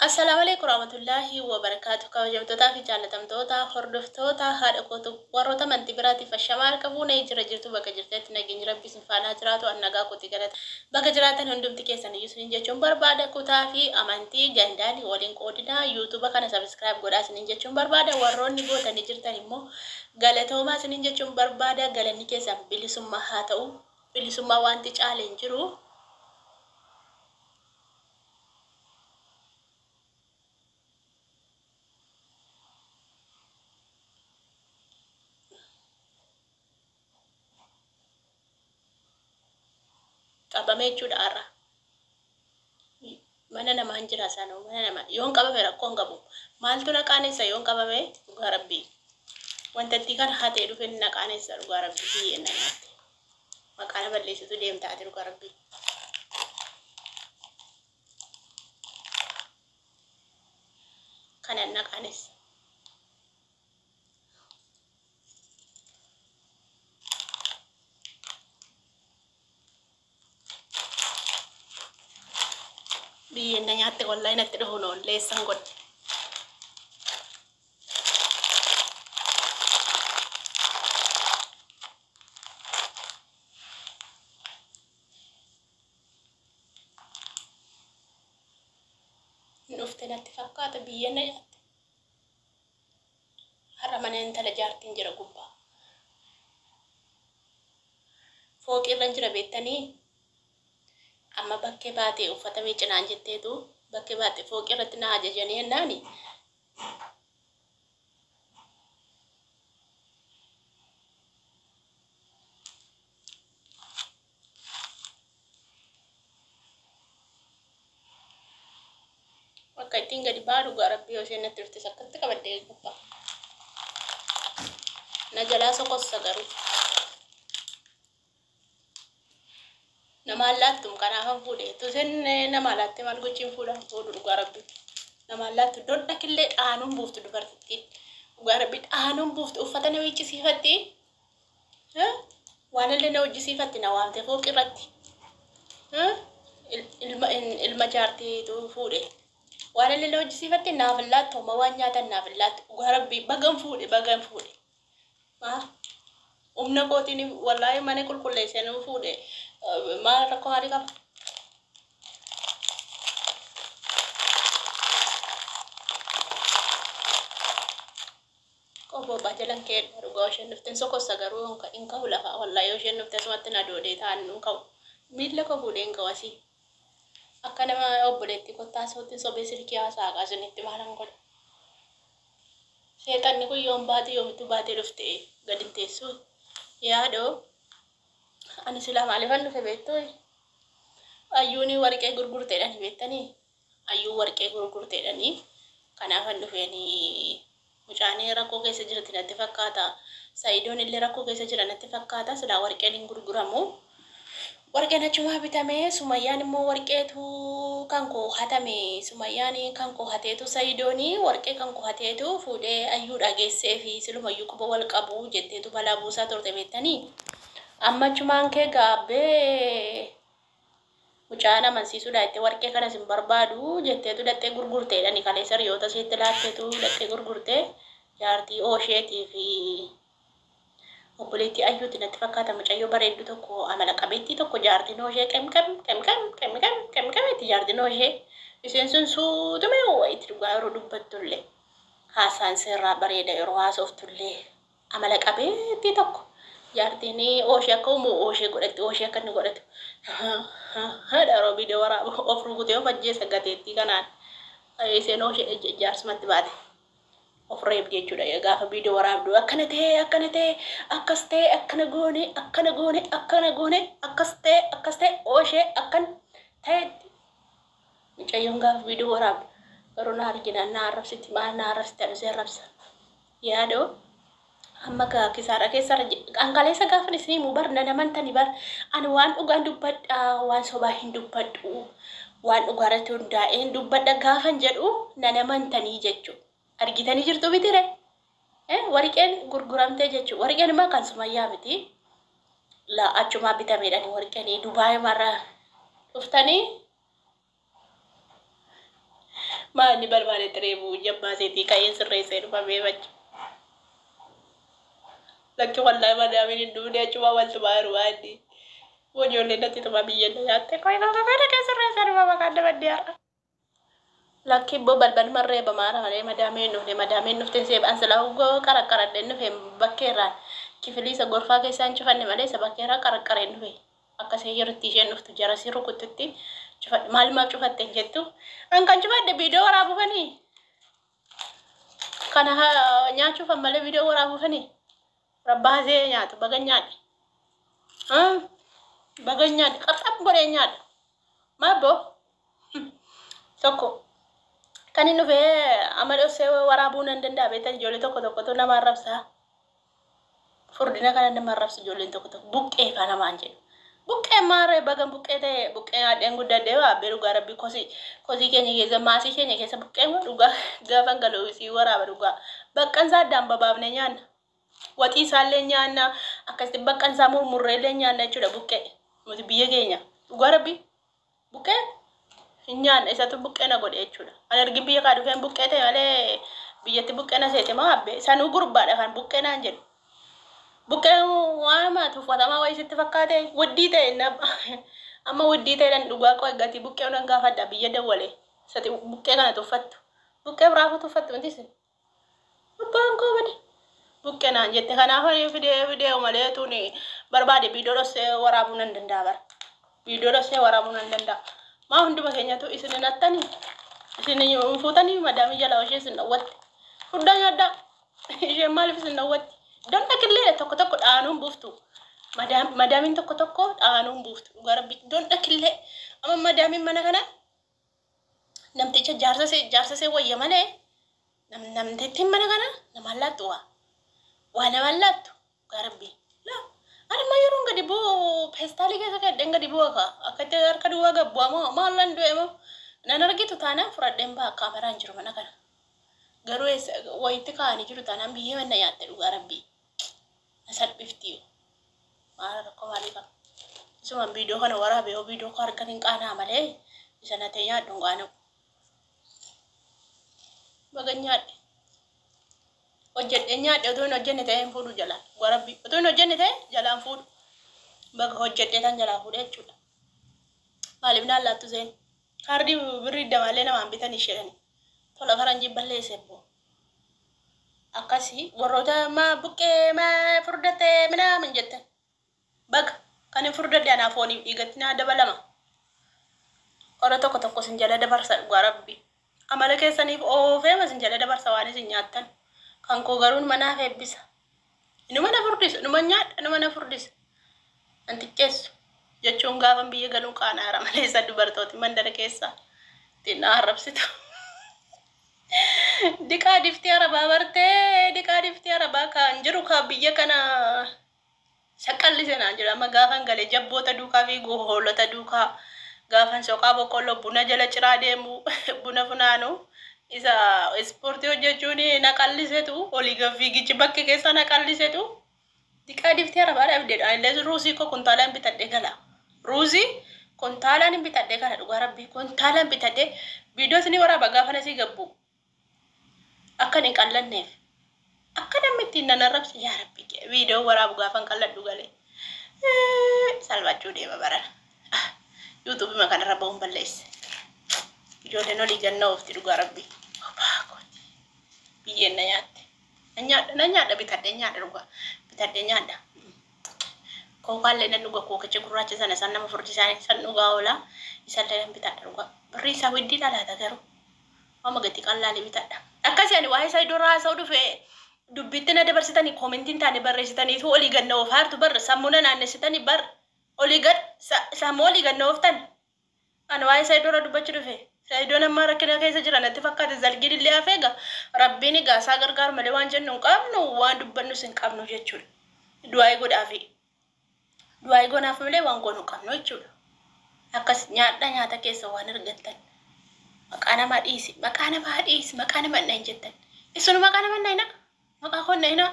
Assalaamu warahmatullaahi wabarakaatu. Kabajamtootaa fi jaallatamtoota hordoftoota haadha kootu warroota amantii biraatiif ashamaa harka fuunee jira jirtu bakka jirtetti nageenyi rabbi isin faanaa jiraatu an nagaa kooti galata. Bakka jiraatan hundumti keessan iyyuu isiniin jechuun barbaada. Kutaa fi amantii gandaan waliin qoodinaa yuutuuba kana sabiskiraayib godhaa isiniin jechuun barbaada. Warroonni gootanii jirtan immoo galatoomaa isiniin jechuun barbaada. Galanni keessan bilisummaa haa ta'u. Bilisummaa wanti caale hin jiru. Qabame jechuudha har'a. Mana namaan jira sanuu mana nama yoon qabame rakkoo hin qabu. Maaltu na qaanessa yoon qabame dhugaa rabbii. Wantattii kan hatee dhufe na qaanessa dhugaa rabbii biyyeen na nyaatte. Maqaa na balleessitu deemta ati dhugaa rabbii. Kanan na qaanessa. Biyyeen na nyaatte wallahi natti dhufu noon leessan godhe. Hin dhufte natti fakkaata biyyeen na nyaatte. Har'a mana intala jaartiin jira gubbaa. Fooqii irra jira beektanii amma bakkee baatee uffata miicinaan jetteetu bakkee baatee fooqii irratti na ajajanii jennaani. Bakka ittiin gadi ba'aa dhugaa rabbii yoo isheen natti dhuftes akkatti qabadde gubbaa. Na jalaa sokossa garuu. Namaan laattum kanaafan fuudhe. Tuseen namaa laatte maal gochiin fuudha fuudhu dhugaa rabbii. Namaan laattu dhodha killee dhaanuun buuftu dubartittiin. Dhugaa rabbii dhaanuun buuftu uffata na miiccisiifatti. Waan illee na hojjisiifatti na waamte fooqi irratti. Ilma jaartiitu fuudhe. Waan illee na hojjisiifatti naaf hin laattu amma waan nyaatan naaf hin laattu. Dhugaa rabbii bagan fuudhe bagan fuudhe. Humna kootiin wallaahi mana qulqulleessee nu fuudhe maal rakkoo maalii qaba? Qoboo jalan kee dhugaa isheen dhufte hin sokossa garuu hin ka'u lafa wallaahi yoo isheen dhufte asumatti na doodee ta'an hin ka'u. Miilla koo fuudhee hin ka'u asii. Akka nama obboleettii kottaa sootti sobee silkii haasaa qaasinitti maalan godha. Seexanni kun yoom baate yoomittuu baatee dhufte gadi hin teessu. Yaadoo ani silaa maaliifan dhufe beektuu? Ayyuun warqee gurgurteedhani beektanii? Ayyuun warqee gurgurteedhani. Kanaafan dhufeeni mucaan rakkoo keessa jirti natti fakkaata. Sa'idoon illee rakkoo keessa jira natti fakkaata. Silaa warqeen hin gurguramu. Warqeen achumaa bitame Sumayyaan immoo warqeetu kan koo hatame. Sumayyaan kan koo hateetu Sa'idoon warqee kan koo hateetu fuudhee ayyuudha geessee fi silumayyuu quba wal qabu jetteetu balaa buusaa turte beektanii. Amma achumaan kee gaabbee mucaan amansiisuudha itti warqee kanas hin barbaadu jetteetu dhattee gurgurteedhani kaleessa riyoota isheetti laatteetu dhattee gurgurtee jaartii oosheetii fi obboleettii ayyuuti natti fakkaata mucayyoo bareeddu tokko amala qabeettii tokko jaartiin ooshee qemqem qemqem qemqem qemqem itti jaartiin ooshee isheen sun suutume itti dhugaa yeroo dubbattullee haasaan seerraa bareeda yeroo haasoftullee amala qabeettii tokko jaartiin ooshee akka uumu ooshee godhatti ooshee akka inni godhatu haadha yeroo viidiyoo waraabu of rukutee of ajjeesa gateettii kanaan isheen ooshee jaarsumatti baate. Of reebdi jechuudha gaafa viidiyoo waraabdu akkana ta'e akkana ta'e akkas ta'e akkana goone akkana goone akkana goone akkas ta'e akkas ta'e ooshee akkan ta'etti mucayyoon gaafa viidiyoo waraabdu garuu na arginaan na arrabsiti maal na arrabsiti ani ishee arrabsa yaadoo amma gaa kisaara keessarra angaleessa gaafa isin himu bar na namantani bar ani waan dhugaan dubbadha waan sobaa hin dubbadhu waan dhugaarratti hundaa'een dubbadha gaafan jedhu na namantanii jechuudha. Argitanii jirtu mitire? Warqeen gurguramtee jechuudha. Warqeen immoo kan Sumayyaa miti. La achumaa bitameedhaan warqeen Dubaay marra dhuftanii Maanni barbaadetti reebu jabbaaseetii ka'een sirreessee dhufa beefachu. Lakki wallaahi madaamiin hin dhufne achumaa waltumaa jiru maanni. Ijoolleen natti tumaa biyya na nyaatte. Qoy qoy qoy dhaqee sirreessee dhufa maqaan dabadde har'a. Lakki ibboo balbaluma reebamaara malee madaamiin hin dhufne. Madaamiin dhuftee seebaan silaa uggoo qaraqqaradheen dhufe bakkeerraan kifilii isa gorfaa keessaa hin cufanne malee isa bakkeerraa qaraqqareen dhufe. Akka isheen yerootti isheen dhuftu jarasii rukuttutti cufadhe. Maalumaaf cufatte hin jettu. An kan cufadhe viidiyoo waraabuufanii. Kana nyaachuufan malee viidiyoo waraabuufanii. Rabbaasee nyaatu baga nyaadhe. Baga nyaadhe qaxxab godhee nyaadha. Maaboo tokko kan inni dhufee amma dhossee waraabuu nan danda'a beektan ijoollee tokko tokkotu nama arrabsaa. Furdina kana nama arrabsu ijoolleen tokko tokko buqqee faa namaan jedhu. Buqqee maarree baga buqqee ta'e buqqee nyaadheen guddadhee waa abbee dhugaa rabbii kosii kosii keenya keessa maasii keenya keessa buqqee moo dhugaa gaafan galu isii waraaba dhugaa. Baqqansaa addaan babaafnee nyaanna. Waxii isaallee nyaanna akkasitti baqqansaa murmurreellee nyaanna jechuudha buqqee. Nuti biyya keenya dhugaa rabbii buqqee hin nyaanna isatu buqqee na godhe jechuudha. Ani ergi biyya kaa dhufeen buqqee ta'e malee biyyatti buqqee na seete moo abbee sanuu gurbaadha kan buqqee naan jedhu. Buqqeen waan tuffatamaa wayii sitti fakkaate wuddii ta'e amma wuddii ta'edhan dhugaa qoy gatii buqqee nan gaafadha biyya dawwale sati buqqee kana tuffattu buqqee biraafuu tuffattu miti isin abbaan koo bade buqqee naan jette kanaaf ani fidee fidee malee tuni barbaade viidiyoo dhossee waraabuu nan danda'a bara viidiyoo dhossee waraabuu nan danda'a maa hunduma keenyatu isin hin hattanii isin hin fuutanii madaamii jalaa ishee isin dhowwatte fudhaa nyaadhaa isheen maaliif isin dhowwatti? Donna killeedha tokko tokko dhaanuun buuftu. Madaamiin tokko tokko dhaanuun buuftu. Dhugaa rabbi donna killee. Amma madaamiin mana kana namticha jaarsa see wayya malee namtittiin mana kana namaan laattu waa. Waa namaan laattu dhugaa rabbi. Laa ani ma yeroon gadi bu'u peestaalii keessa kadheen gadi bu'a ka akkatti harka duwwaa gabbu'a moo maalan du'e moo nan argitu taanaan fudhadheen ba'a kaameraan jiru mana kana. Garuu eessa wayitti kaa'anii jiru taanaan biyyee manna nyaatte dhugaa rabbii. Na salphifti. Maal rakkoo maalii qaba? Isuma viidiyoo kana waraabe yoo viidiyoo koo argan hin qaanaa malee isa na ta'e nyaadhu hin qaana'u. Baga nyaadhe. Hojjedhee nyaadhe otoo hin hojjenne ta'e hin fuudhu jalaan. Dhugaa rabbii otoo hin hojjenne ta'e jalaan fuudhu. Baga hojjedhee tan jalaa fuudhe jechuudha. Maaliif naan laattu seen? Kaardii birrii damaallee namaan bitan isheedhani. Tola faranjii balleesse abbo. Akkasi warroota maa buqqee maa furdatte minaamin jettan. Baga kan hin furdadhe anaa fooniif dhiigatti naa dabalama. Warra tokko tokko isin jala dabarsa dhugaa rabbi. Amala keessaniif oofeema isin jala dabarsa waan isin nyaattan. Kan koo garuu numa naaf eebbisa. Inuma na furdisa, numa nyaadha, inuma na furdisa. An xiqqeessu jechuun gaafan biyya galuun qaanaara malee isa dubartooti mandara keessaa ittiin na arrabsitu. Diqaa diftii arabaa bartee diqaa diftii arabaa kan jiru ka biyya kana saqallise naan jedhu amma gaafan gale jabboota duukaa fi hoolota duukaa gaafan soqaa boqqolloo buna jala ciraa deemu buna funaanu isa ispoortii hojjechuun na qallisetu olii gad fiigichi bakki keessa na qallisetu diqaa diftii arabaa dhabdeedha. Illee ruuzii koo kuntaalaan bitadhee gala. Ruuzii kuntaalaan bitadhee gala dhugaa rabbii kuntaalaan bitadhee viidiyoo isinii waraaba gaafa nasii gabbu akka hin qallanneef. Akka namni ittiin nan arrabse yaa rabbi viidiyoo waraabu gaafa hin qalladhu galee. Salphachuu deema barana. Yuutuubima kanarra ba'uun balleesse. Ijoolleen olii ganna oofti dhugaa rabbii. Obaa kooti. Biyyeen na nyaatte. Na nyaadha na nyaadha bitadhee nyaadha dhugaa. Bitadhee nyaadha. Kookaallee nan dhuga kookicha gurraacha sana san nama furdisaa san dhugaa oola. Isallee nan bitadha dhugaa. Birrii isaa widdii dhalaata garuu. Amma gatii qal'aalee bitadha. Akkasii ani waa'ee isaa iddoo haasa'u dhufe dubbitti na dabarsitanii koomentiin taane barreessitaniitu olii gad na oofaartu bar sammuu na naannessitanii bar olii gad sammuu olii gad na ooftan. Ani waa'ee isaa iddoo dubbachuu dhufe. Sa'idoon amma rakkina keessa jira natti fakkaate zalgiin illee hafee egaa rabbiin egaa isaa gargaaru malee waan jennu hin qabnu waan dubbannus hin qabnu jechuudha. Du'aa'ii godhaafi. Du'aa'ii goonaaf malee waan goonu hin qabnu jechuudha. Akkas nyaadha nyaata keessa waan argattan. Maqaa namaa dhiisi maqaa namaa dhiisi maqaa nama hin jettan. Isin maqaa nama hin dhahina maqaa koo hin dhahina.